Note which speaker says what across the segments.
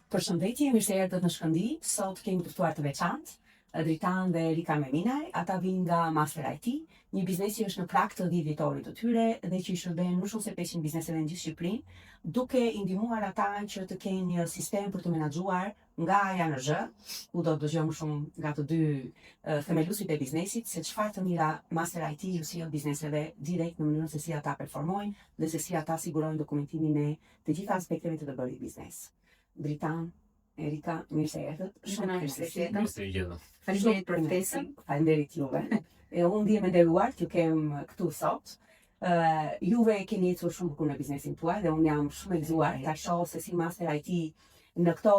Speaker 1: Përshëndetje, mirë se erdhët në Shkëndijë. Sot kemi të ftuar të veçantë, Dritan dhe Erika Meminaj. Ata vijnë nga Master IT, një biznes që është në prag të 10 vjetorit të tyre dhe që i shërben më shumë se 500 bizneseve në gjithë Shqipërinë, duke i ndihmuar ata që të kenë një sistem për të menaxhuar nga A-ja në Zh, ku do të dëgjojmë më shumë nga të dy themeluesit e biznesit se çfarë të mira Master IT ju sjell bizneseve direkt në mënyrën se si ata performojnë dhe se si ata sigurojnë dokumentimin e të gjitha aspekteve të të bërit biznes. Dritan, Erika, mirë se erdhët.
Speaker 2: Shumë mirë se erdhët.
Speaker 3: Mirë se ju gjetëm.
Speaker 2: Faleminderit për ftesën.
Speaker 1: Faleminderit juve. E unë ndihem e nderuar t'ju kem këtu sot. Uh, juve keni ecur shumë bukur në biznesin tuaj dhe unë jam shumë e gëzuar ta shoh se si Master IT në këto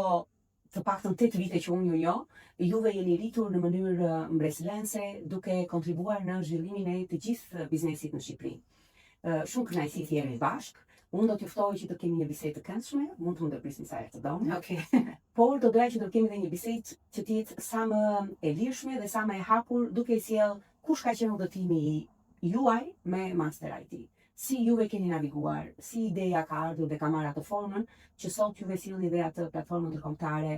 Speaker 1: të paktën 8 vite që unë ju njoh, juve jeni rritur në mënyrë mbresëlënëse duke kontribuar në zhvillimin e të gjithë biznesit në Shqipëri. Shumë kënaqësi të jemi bashkë. Unë do t'ju ftoj që të kemi një bisedë të këndshme, mund të më ndërprisni sa herë të doni.
Speaker 2: Okej.
Speaker 1: Por do doja që të kemi edhe një bisedë që të jetë sa më e lirshme dhe sa më e hapur, duke sjell kush ka qenë udhëtimi i juaj me Master IT. Si juve keni naviguar, si ideja ka ardhur dhe ka marrë atë formën që sot juve sillni dhe atë platformën ndërkombëtare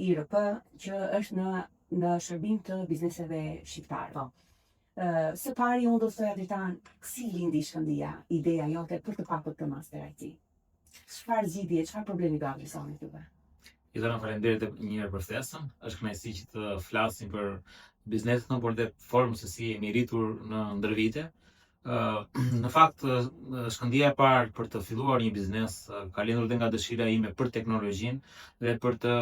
Speaker 1: ERP që është në në shërbim të bizneseve shqiptare.
Speaker 2: Po.
Speaker 1: Së pari unë do të thoja Dritan, si lindi Shkëndija, ideja jote për të hapur këtë Master IT? Çfarë zgjidhje, çfarë problemi do adresonit juve?
Speaker 3: Jotana, faleminderit edhe një herë për ftesën. Është kënaqësi që të flasim për biznesin tonë, por dhe formën se si jemi rritur në ndër vite. Në fakt, shkëndija e parë për të filluar një biznes ka lindur dhe nga dëshira ime për teknologjinë dhe për të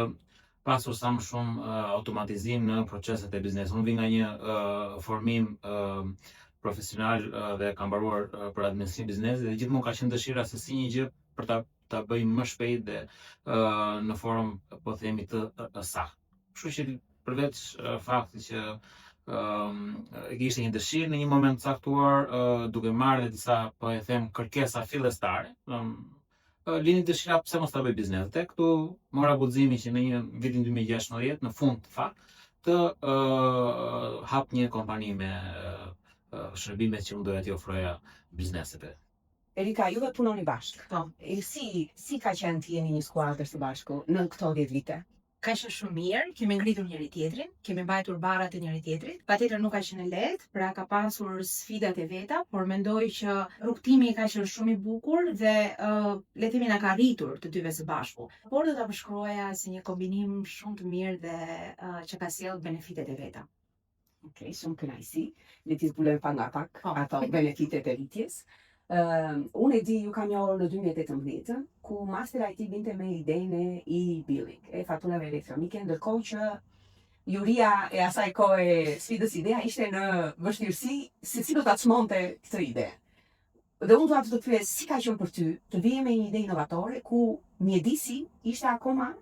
Speaker 3: pasur sa më shumë uh, automatizim në proceset e biznesit. Unë vij nga një uh, formim uh, profesional uh, dhe kam mbaruar uh, për administrim biznesi dhe gjithmonë ka qenë dëshira se si një gjë për ta ta bëj më shpejt dhe uh, në formë po themi të uh, saktë. Kështu që përveç uh, faktit që um, ishte një dëshirë në një moment të caktuar, uh, duke marrë dhe disa, po e them, kërkesa fillestare, um, lindi dëshira pse mos ta bëj biznes. Dhe këtu mora guximin që në një vitin 2016, në fund të fakt, të uh, hap një kompani me uh, shërbimet që unë doja t'i ofroja bizneseve.
Speaker 1: Erika, juve punoni bashkë.
Speaker 2: Po.
Speaker 1: E si si ka qenë të jeni një skuadër së bashku në këto 10 vite?
Speaker 2: Ka qenë shumë mirë, kemi ngritur njëri tjetrin, kemi mbajtur barrat e njëri tjetrit. Patjetër nuk ka qenë e lehtë, pra ka pasur sfidat e veta, por mendoj që rrugëtimi ka qenë shumë i bukur dhe uh, le të themi na ka rritur të dyve së bashku. Por do ta përshkruaja si një kombinim shumë të mirë dhe uh, që ka sjellë benefitet e veta.
Speaker 1: Ok, shumë kënaqësi. Le t'i zbulojmë pak nga pak
Speaker 2: Po.
Speaker 1: ato benefitet e rritjes. Uh, unë e di, ju kam njohur në 2018, ku Master IT vinte me idenë e e-billing, e faturave elektronike, ndërkohë që juria e asaj kohe sfidës idea ishte në vështirësi se si do ta çmonte këtë ide. Dhe unë dua të të pyes si ka qenë për ty të vije me një ide inovatore ku mjedisi ishte akoma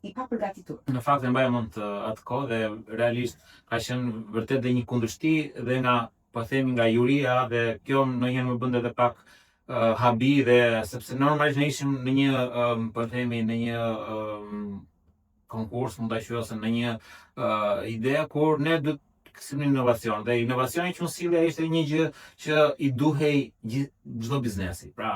Speaker 1: i papërgatitur.
Speaker 3: Në fakt e mbaj mend atë kohë dhe realisht ka qenë vërtet dhe një kundërshti dhe nga po themi nga juria dhe kjo ndonjëherë më bënte edhe pak uh, habi dhe sepse normalisht ne ishim në një um, po themi në një um, konkurs mund ta quaj ose në një uh, ide kur ne duhet të sillnim inovacion dhe inovacioni që unë sillja ishte një gjë që i duhej çdo biznesi. Pra,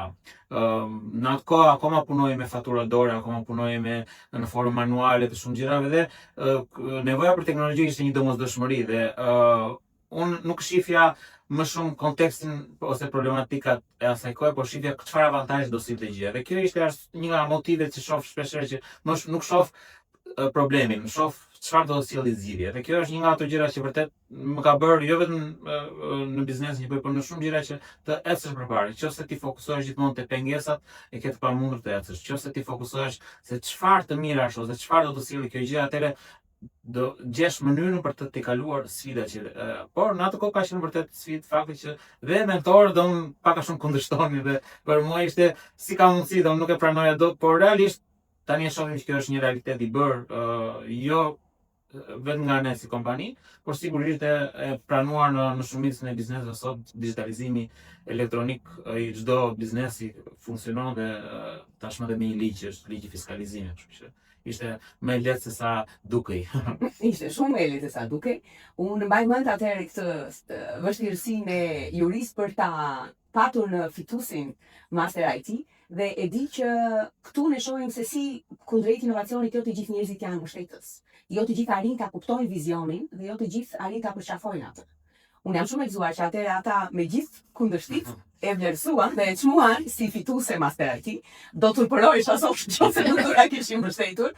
Speaker 3: um, në atë kohë akoma punoj me fatura dore, akoma punoj me në formë manuale të shumë gjërave dhe uh, nevoja për teknologji ishte një domosdoshmëri dhe uh, unë nuk shifja më shumë kontekstin ose problematikat e asaj kohe, por shifja çfarë avantazhi do sillte gjëja. Dhe kjo ishte një nga motivet që shoh shpesh herë që më nuk shoh problemin, shoh çfarë do të sjellë zgjidhje. Dhe kjo është një nga ato gjëra që vërtet më ka bërë jo vetëm në biznesin që bëj, por në shumë gjëra që të ecësh përpara. Nëse ti fokusohesh gjithmonë te pengesat, e ke të pamundur të ecësh. Nëse ti fokusohesh se çfarë të mira është ose çfarë do të sjellë kjo gjë, atëherë do gjesh mënyrën për të tejkaluar sfidat që uh, por në atë kohë ka qenë vërtet sfidë fakti që dhe mentorët do më pak a shumë kundërshtonin dhe për mua ishte si ka mundësi do nuk e pranoja dot, por realisht tani e shohim që kjo është një realitet i bërë uh, jo vetëm nga ne si kompani, por sigurisht e, e pranuar në në shumicën e bizneseve sot digjitalizimi elektronik i çdo biznesi funksionon dhe tashmë dhe me një ligj është ligji i fiskalizimit, kështu që. Ishte më e lehtë se sa
Speaker 1: dukej. Ishte shumë më e lehtë se sa dukej. Unë mbaj mend atëherë këtë vështirësinë e jurisë për ta patur në fituesin Master IT dhe e di që këtu ne shohim se si kundrejt inovacionit jo të gjithë njerëzit janë mbështetës. Jo të gjithë arrijnë ta kuptojnë vizionin dhe jo të gjithë arrijnë ta përqafojnë atë. Unë jam shumë e gëzuar që atëherë ata me gjithë kundërshtitë e vlerësuan dhe e çmuan si fituese Master IT. Do turpërohesha sot nëse nuk do ta kishin mbështetur.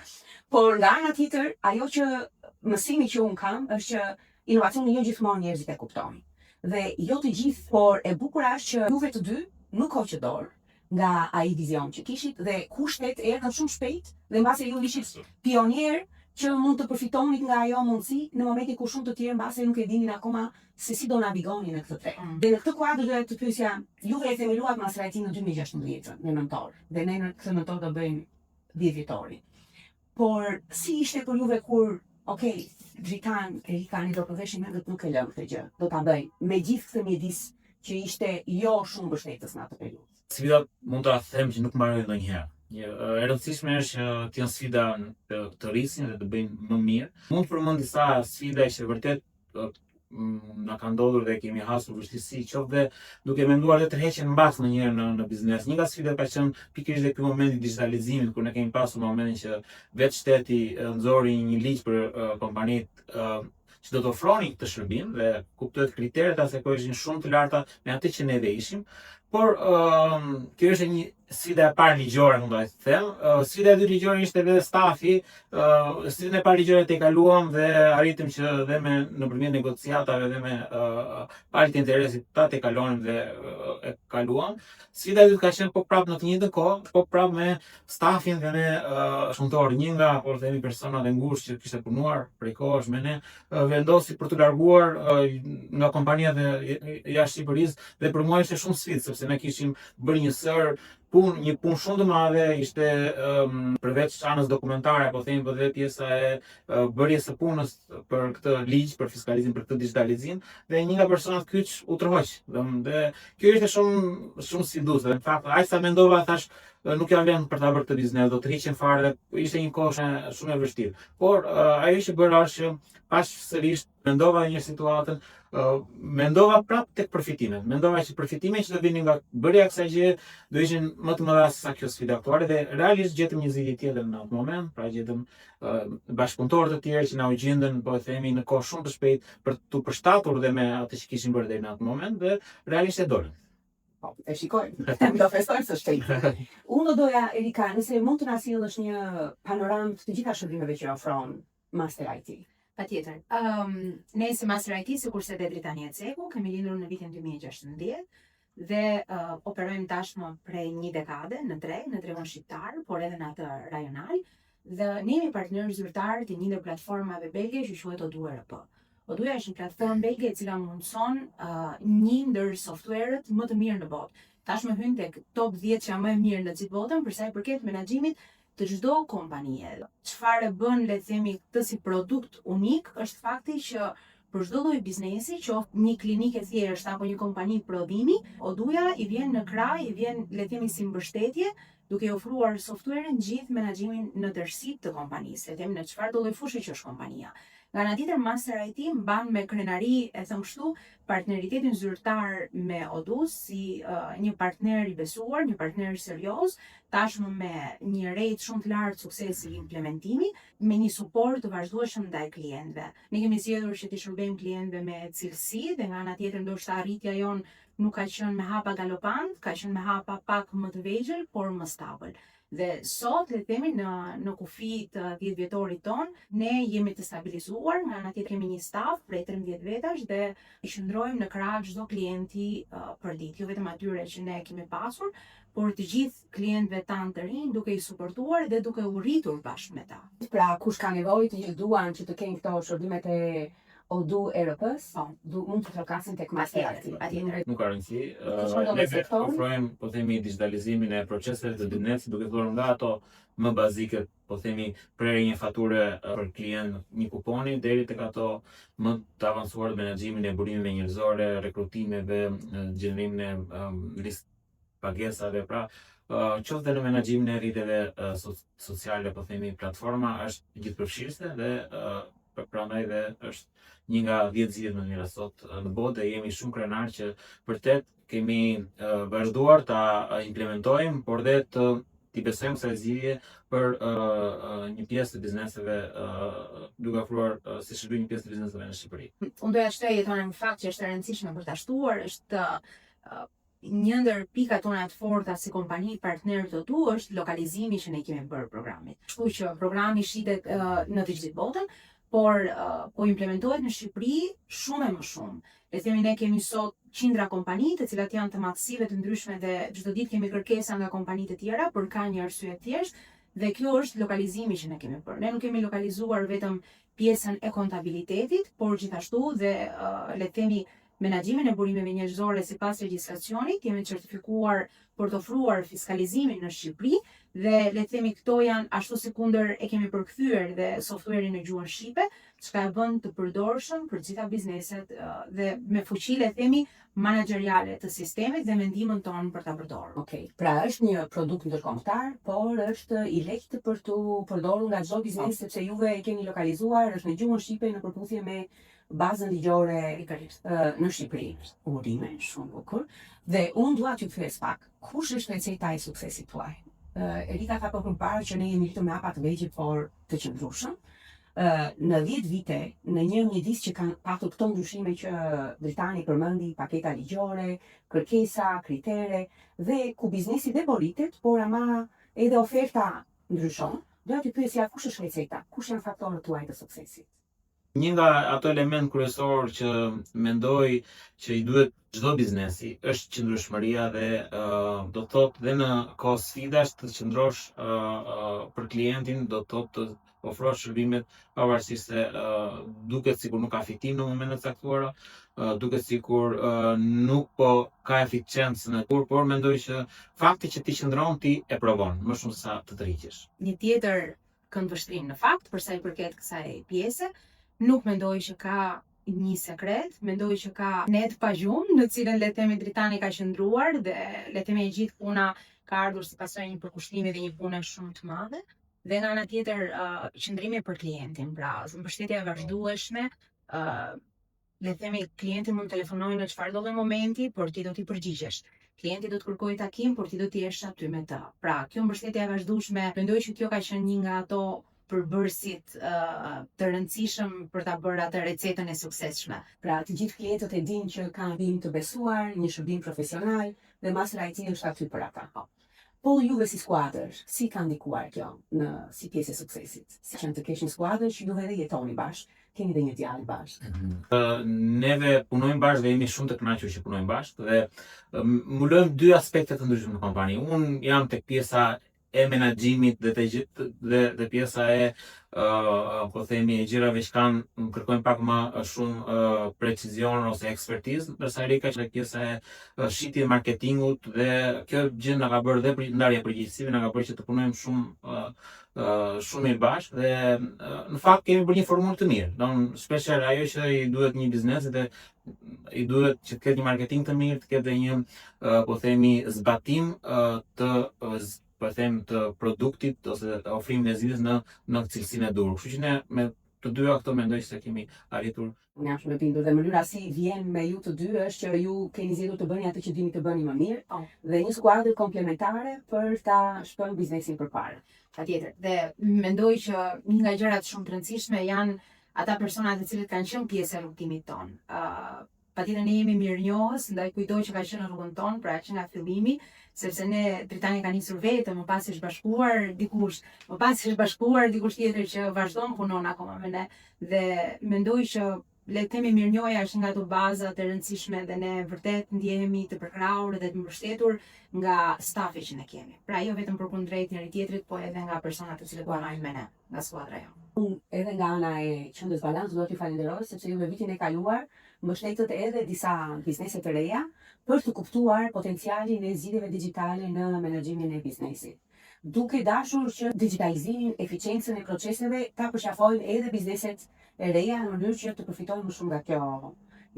Speaker 1: Por nga ana tjetër, ajo që mësimi që unë kam është që inovacionin jo gjithmonë njerëzit e kuptojnë. Dhe jo të gjithë, por e bukura është që juve të dy nuk hoqët dorë nga ai vizion që kishit dhe kushtet erdhën shumë shpejt dhe mbase ju ishit pionierë që mund të përfitonit nga ajo mundësi në momentin kur shumë të tjerë mbase nuk e dinin akoma se si do navigonin në këtë treg. Mm. Dhe në këtë kuadër doja të pyesja, juve e themeluat Master IT në 2016 në nëntor dhe ne në këtë nëntor do bëjmë 10 vjetorin. Por si ishte për juve kur, ok, Dritan, Erika, ne do të veshim mendët nuk e lëmë këtë gjë, do ta bëjmë, me gjithë këtë mjedis që ishte jo shumë mbështetës në atë
Speaker 3: periudhë. Sfidat mund ta them që nuk mbarojnë ndonjëherë. Një, e rëndësishme është që të jenë sfida të, të rrisin dhe të bëjnë më mirë. Mund të përmend disa sfida që vërtet na ka ndodhur dhe kemi hasur vështirësi, qoftë dhe duke menduar dhe tërheqjen mbas ndonjëherë në në biznes. Një nga sfidat ka qenë pikërisht dhe ky moment i digjitalizimit kur ne kemi pasur momentin që vetë shteti nxori një ligj për uh, kompanitë uh, që do të ofronin këtë shërbim dhe kuptohet kriteret asaj kohe ishin shumë të larta me atë që neve ishim, por uh, kjo ishte një sfida e parë ligjore, mund ta them. Uh, sfida e dytë ligjore ishte edhe stafi. Uh, sfidën e parë ligjore e kaluam dhe arritëm që dhe me nëpërmjet negociatave dhe me uh, palët e interesit ta të kalonim dhe uh, e kaluam. Sfida e dytë ka qenë po prapë në të njëjtën kohë, po prapë me stafin dhe me uh, punëtorë. Një nga, po themi, personat e ngushtë që kishte punuar prej kohësh me ne, uh, vendosi për t'u larguar uh, nga kompania dhe jashtë Shqipërisë dhe për mua ishte shumë sfidë sepse ne kishim bërë një sërë punë, një punë shumë të madhe, ishte um, përveç anës dokumentare, po themi po dhe pjesa e uh, bërjes së punës për këtë ligj, për fiskalizim, për këtë digjitalizim dhe një nga personat kyç u tërhoq. Dhe, dhe kjo ishte shumë shumë sfiduese. Në fakt, aq sa mendova thash nuk ja vlen për ta bërë këtë biznes, do tërhiqem fare dhe ishte një kohë shumë, shumë e vështirë. Por uh, ajo që bëra është që pas sërish mendova një situatën, uh, mendova prap tek përfitimet. Mendova që përfitimet që do vinin nga bërja e kësaj gjëje do ishin më të mëdha se sa kjo sfidë aktuale dhe realisht gjetëm një zgjidhje tjetër në atë moment, pra gjetëm uh, bashkëpunëtorë të tjerë që na u gjendën, po e themi, në kohë shumë të shpejtë për t'u përshtatur dhe me atë që kishim bërë deri në atë moment dhe realisht e dolëm.
Speaker 1: Po, e shikojmë. Do festojmë së shpejti. Unë do doja, Erika, nëse mund të na sjellësh një panoramë të të gjitha shërbimeve që ofron Master IT.
Speaker 2: Patjetër. Um, ne si Master IT, sikurse dhe Dritani e ceku, kemi lindur në vitin 2016 dhe uh, operojmë tashmë prej një dekade në treg, në tregun shqiptar, por edhe në atë rajonal. Dhe ne jemi partner zyrtar të një ndër platformave belge që quhet Odoo ERP. Odoo është një platformë belge e cila mundëson uh, një ndër softwarët më të mirë në botë. Tashmë hyn tek top 10 që janë më e mirë në gjithë botën për sa i përket menaxhimit të çdo kompanie. Çfarë e bën, le të themi, këtë si produkt unik është fakti që për çdo lloj biznesi, qoftë një klinikë e thjeshtë apo një kompani prodhimi, Odoo-ja i vjen në krah, i vjen, le të themi, si mbështetje, duke i ofruar software-in gjithë menaxhimin në tërësi të kompanisë, le të themi në çfarëdo lloj fushe që është kompania. Nga ana tjetër, Master IT mban me krenari, e them kështu, partneritetin zyrtar me Odoo si uh, një partner i besuar, një partner serioz, tashmë me një rate shumë të lartë suksesi implementimi, me një suport të vazhdueshëm ndaj klientëve. Ne kemi zgjedhur që t'i shërbejmë klientëve me cilësi dhe nga ana tjetër ndoshta arritja jonë nuk ka qenë me hapa galopant, ka qenë me hapa pak më të vegjël, por më stabil. Dhe sot, le të themi, në në kufi të 10 vjetorit tonë, ne jemi të stabilizuar, nga ana tjetër kemi një staf prej 13 vetash dhe i qëndrojmë në krah çdo klienti uh, për ditë, jo vetëm atyre që ne kemi pasur, por të gjithë klientëve tanë të rinj duke i suportuar dhe duke u rritur bashkë me ta.
Speaker 1: Pra, kush ka nevojë të gjithë duan që të kenë këto shërbimet e Odoo ERP-s, po, du, mund të trokasin tek Master
Speaker 3: IT. Patjetër. Nuk ka rëndësi. Uh, ne ofrojmë, po themi, digjitalizimin e proceseve të biznesit, duke filluar nga ato më bazike, po themi, prerje një fature për klient një kuponi deri tek ato më të avancuar menaxhimin e burimeve njerëzore, rekrutimeve, gjenerimin e um, list. pagesave, pra qoftë dhe në menaxhimin e rrjeteve sociale, po themi platforma është gjithëpërfshirëse dhe prandaj dhe është një nga 10 zgjidhjet më të mira sot në botë dhe jemi shumë krenar që vërtet kemi vazhduar ta implementojmë, por dhe të t'i besojmë kësaj zgjidhje për uh, një pjesë të bizneseve uh, duke ofruar uh, si shërbim një pjesë të bizneseve në Shqipëri.
Speaker 2: Unë doja të shtoj Jetona në fakt që është e rëndësishme për ta shtuar, është uh, një ndër pikat tona të forta si kompani partner të tu është lokalizimi që ne kemi bërë programit. Kështu që programi shitet uh, në të gjithë botën, por uh, po implementohet në Shqipëri shumë e më shumë. Le të themi ne kemi sot qindra kompani të cilat janë të madhësive të ndryshme dhe çdo ditë kemi kërkesa nga kompani të tjera, por ka një arsye të thjeshtë dhe kjo është lokalizimi që ne kemi bërë. Ne nuk kemi lokalizuar vetëm pjesën e kontabilitetit, por gjithashtu dhe uh, le të themi menaxhimin e burimeve njerëzore sipas legjislacionit, jemi certifikuar për të ofruar fiskalizimin në Shqipëri dhe le të themi këto janë ashtu sikundër e kemi përkthyer dhe softwarein në gjuhën shqipe, çka e bën të përdorshëm për të gjitha bizneset dhe me fuqi le të themi manaxheriale të sistemit dhe me ndihmën tonë për ta përdorur.
Speaker 1: Okej, pra është një produkt ndërkombëtar, por është i lehtë për t'u përdorur nga çdo biznes sepse juve e keni lokalizuar, është në gjuhën shqipe në përputhje me bazën ligjore
Speaker 2: Pikërisht.
Speaker 1: në Shqipëri. Urime, shumë bukur. Dhe unë dua t'ju pyes pak, kush është receta e suksesit tuaj? Erika tha pak më parë që ne jemi rritur me hapa të vegjël, por të qëndrueshëm. Në 10 vite, në një mjedis që kanë patur këto ndryshime që Dritani përmendi, paketa ligjore, kërkesa, kritere dhe ku biznesi dhe po rritet, por ama edhe oferta ndryshon, doja t'ju pyesja kush është receta, kush janë faktorët tuaj të suksesit?
Speaker 3: Një nga ato element kryesor që mendoj që i duhet çdo biznesi është qëndrueshmëria dhe uh, do të thotë dhe në kohë sfidash të qëndrosh uh, uh, për klientin, do të thotë të ofrosh shërbimet pavarësisht se uh, duket sikur nuk ka fitim në momente të caktuara, uh, duket sikur uh, nuk po ka eficiencë në kur, por mendoj që fakti që ti qëndron ti e provon më shumë sa të tërhiqesh.
Speaker 2: Një tjetër këndvështrim në fakt për sa i përket kësaj pjese, nuk mendoj që ka një sekret, mendoj që ka net pa gjumë në cilën le të themi Dritani ka qëndruar dhe le të themi e gjithë puna ka ardhur si pasojë një përkushtimi dhe një pune shumë të madhe. Dhe nga ana tjetër, uh, qëndrimi për klientin, pra mbështetja e vazhdueshme, uh, le të themi klienti mund të telefonojë në çfarëdo lloj momenti, por ti do t'i përgjigjesh. Klienti do të kërkojë takim, por ti do të jesh aty me të. Pra, kjo mbështetje e vazhdueshme, mendoj që kjo ka qenë një nga ato përbërësit uh, të rëndësishëm për ta bërë atë recetën e suksesshme.
Speaker 1: Pra, të gjithë klientët e dinë që kanë shërbim të besuar, një shërbim profesional dhe Master IT është aty për ata. Po. Po juve si skuadër, si ka ndikuar kjo në si pjesë e suksesit? Si qenë të kesh një skuadër që juve edhe jetoni bashkë, keni edhe një djalë bashkë.
Speaker 3: Mm -hmm. neve punojmë bashkë dhe jemi shumë të kënaqur që punojmë bashkë dhe mbulojmë dy aspekte të ndryshme në kompani. Unë jam tek pjesa e menaxhimit dhe të gjithë dhe dhe pjesa e uh, po themi e gjërave që kanë kërkojnë pak më shumë uh, precizion ose ekspertizë, ndërsa Erika që pjesa e shitje marketingut dhe kjo gjë na ka bërë dhe për ndarje përgjegjësive na ka bërë që të punojmë shumë uh, shumë mirë bashkë dhe në fakt kemi bërë një formulë të mirë. Don shpeshherë ajo që i duhet një biznesi dhe i duhet që të ketë një marketing të mirë, të ketë dhe një po themi zbatim të po them të produktit ose të ofrimin e zgjidhjes në në cilësinë e duhur. Kështu që ne me të dyja këto mendoj se kemi arritur
Speaker 1: Unë jam shumë e bindur dhe mënyra si vjen me ju të dy është që ju keni zgjedhur të bëni atë që dini të bëni më mirë
Speaker 2: Po.
Speaker 1: dhe një skuadër komplementare për ta shpënë biznesin përpara.
Speaker 2: Patjetër. Dhe mendoj që një nga gjërat shumë të rëndësishme janë ata persona të cilët kanë qenë pjesë e rrugëtimit tonë. Ë uh, patjetër ne jemi mirënjohës ndaj kujtdo që ka qenë në rrugën tonë, pra që nga fillimi, sepse ne Dritani ka nisur vetëm, më pas është bashkuar dikush, më pas është bashkuar dikush tjetër që vazhdon punon akoma me ne dhe mendoj që le të themi mirënjohja është nga ato bazat e rëndësishme dhe ne vërtet ndjehemi të përkrahur dhe të mbështetur nga stafi që ne kemi. Pra jo vetëm përkundrejt njëri tjetrit, po edhe nga personat të cilët punojnë me ne, nga skuadra jonë.
Speaker 1: Unë edhe nga ana e qendrës Balans dua t'ju falenderoj sepse juve vitin e kaluar mbështetët edhe disa biznese të reja për të kuptuar potencialin e zgjidhjeve digjitale në menaxhimin e biznesit. Duke dashur që digjitalizimin, eficiencën e proceseve ta përqafojnë edhe bizneset e reja në mënyrë që të përfitojnë më shumë nga kjo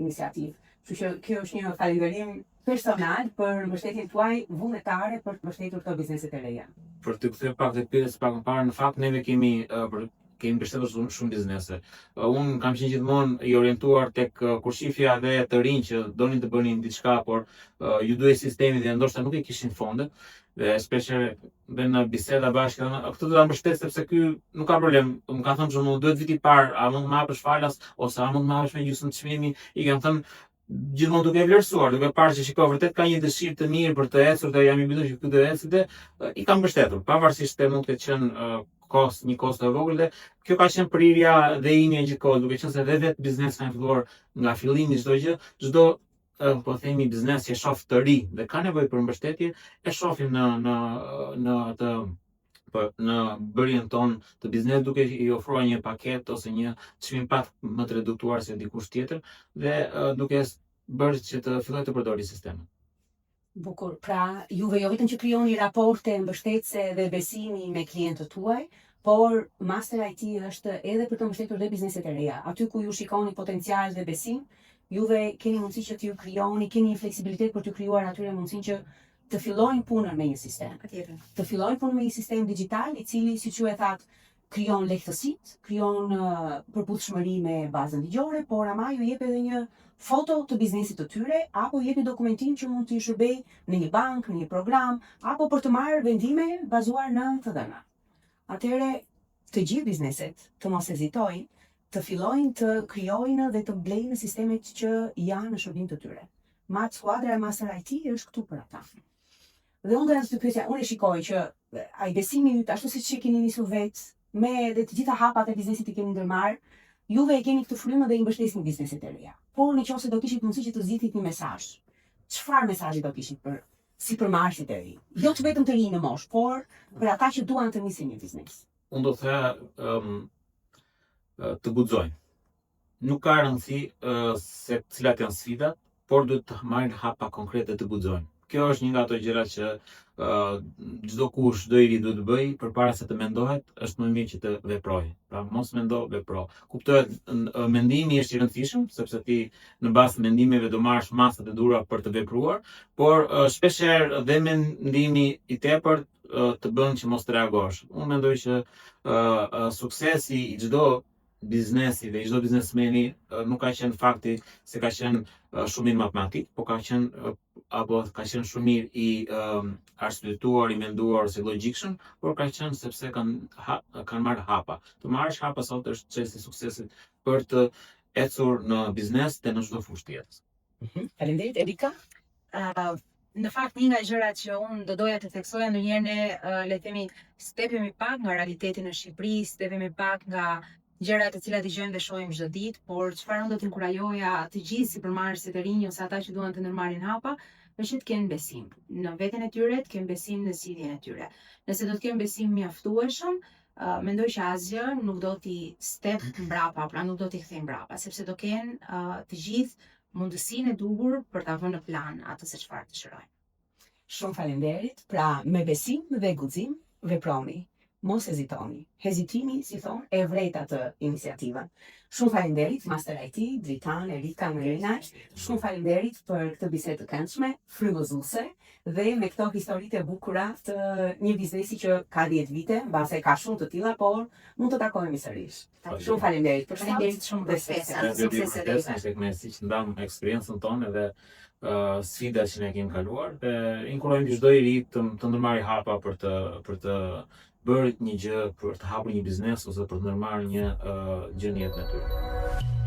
Speaker 1: iniciativë. Kështu që kjo është një falënderim personal për mbështetjen tuaj vullnetare për të mbështetur këto bizneset e reja.
Speaker 3: Për të kthyer pak te pyetja pak më parë, në fakt neve kemi për kemi mbështetur shumë, shumë biznese. Unë kam qenë gjithmonë i orientuar tek kur shifja dhe të rinj që donin të bënin diçka, por uh, ju duhej sistemi dhe ndoshta nuk e kishin fondet dhe shpeshherë dhe në biseda bashkë, këtë do ta mbështes sepse ky nuk ka problem. Më ka thënë që më duhet viti i parë, a mund të më hapësh falas ose a mund të më hapësh me gjysmë çmimi? I kam thënë gjithmonë duke e vlerësuar, duke parë që shiko vërtet ka një dëshirë të mirë për të ecur dhe jam i bindur që ky do ecë dhe i kam mbështetur, pavarësisht se mund të ketë qenë uh, kost, një kosto e vogël dhe kjo ka qenë prirja dhe imja gjithkohë, duke qenë se dhe vetë biznes kam filluar nga fillimi çdo gjë, çdo po themi biznes që shoh të ri dhe ka nevojë për mbështetje, e shohim në në në atë për në bërjen tonë të biznesit duke i ofruar një paketë ose një çmim pak më të reduktuar se dikush tjetër dhe duke bërë që të fillojë të përdori sistemin.
Speaker 1: Bukur. Pra, juve jo vetëm që krijoni raporte mbështetëse dhe besimi me klientët tuaj, por Master IT është edhe për të mbështetur dhe bizneset e reja. Aty ku ju shikoni potencial dhe besim, juve keni mundësi që t'ju krijoni, keni një fleksibilitet për t'ju krijuar atyre mundësinë që të fillojnë punën me një sistem.
Speaker 2: Patjetër.
Speaker 1: Të fillojnë punën me një sistem digital i cili, siç ju e thatë, krijon lehtësitë, krijon përputhshmëri me bazën ligjore, por ama ju jep edhe një foto të biznesit të tyre apo ju jep një dokumentim që mund t'ju shërbejë në një bankë, në një program apo për të marrë vendime bazuar në të dhëna. Atëherë, të gjithë bizneset të mos hezitojnë të fillojnë të krijojnë dhe të blejnë sistemet që janë në shërbim të tyre. Ma skuadra e Master IT është këtu për ata. Dhe unë doja të pyesja, unë e shikoj që ai besimi yt, ashtu siç e keni nisur vetë, me edhe të gjitha hapat e biznesit që keni ndërmarrë, juve e keni këtë frymë dhe i mbështesni bizneset e reja. Por në qoftë se do kishit mundësi që të zgjidhnit një mesazh, çfarë mesazhi do kishit për sipërmarrësit e rinj? Jo të vetëm të rinj në moshë, por për ata që duan të nisin një biznes.
Speaker 3: Unë do thoja um, të guxojnë. Nuk ka rëndësi uh, se cilat janë sfidat, por duhet të marrin hapa konkrete dhe të guxojnë. Kjo është një nga ato gjëra që uh, çdo kush, çdo i ri duhet të bëjë përpara se të mendohet, është më mirë që të veprojë. Pra mos mendo, vepro. Kuptohet, mendimi është i rëndësishëm, sepse ti në bazë të mendimeve do marrësh masat e duhura për të vepruar, por uh, shpeshherë dhe mendimi i tepërt uh, të bën që mos të reagosh. Unë mendoj që uh, uh, suksesi i çdo biznesi dhe i çdo biznesmeni nuk ka qenë fakti se ka qenë shumë mirë matematik, po ka qenë apo ka qenë shumë mirë i um, arsyetuar, i menduar ose logjikshëm, por ka qenë sepse kanë ha, kanë marrë hapa. Të marrësh hapa sot është çelësi i suksesit për të ecur në biznes dhe në çdo fushë të
Speaker 1: jetës. Mm -hmm. Faleminderit Erika.
Speaker 2: Uh, në fakt një nga gjërat që unë do doja të theksoja ndonjëherë ne uh, le të themi stepemi pak nga realiteti në Shqipëri, stepemi pak nga gjërat të cilat dëgjojmë dhe shohim çdo ditë, por çfarë unë do të inkurajoja të gjithë sipërmarrësit e rinj ose ata që duan të ndërmarrin hapa, është që të kenë besim në veten e tyre, të kenë besim në zgjidhjen e tyre. Nëse do të kenë besim mjaftueshëm, uh, mendoj që asgjë nuk do t'i step mbrapa, pra nuk do t'i kthejë mbrapa, sepse do kenë uh, të gjithë mundësinë e duhur për ta vënë në plan atë se çfarë dëshirojnë.
Speaker 1: Shumë faleminderit. Pra, me besim dhe guxim veproni. Mos hezitoni. Hezitimi, si thonë, e vret atë iniciativën. Shumë faleminderit Master IT, Dritan, Erika, Merina. Shumë faleminderit për këtë bisedë të këndshme, frymëzuese dhe me këto historitë e bukura të një biznesi që ka 10 vite, mbase ka shumë të tilla, por mund të takohemi sërish. Shumë faleminderit
Speaker 2: për sot. Faleminderit shumë për
Speaker 3: ftesën. Suksese edhe juve. Ishte kënaqësi që ndamë eksperiencën tonë edhe uh, sfidat që ne kemi kaluar dhe inkurajojmë çdo i ri të të ndërmarrë hapa për të për të bërë një gjë, për të hapur një biznes ose për të ndërmarrë një uh, gjë në jetën e tyre.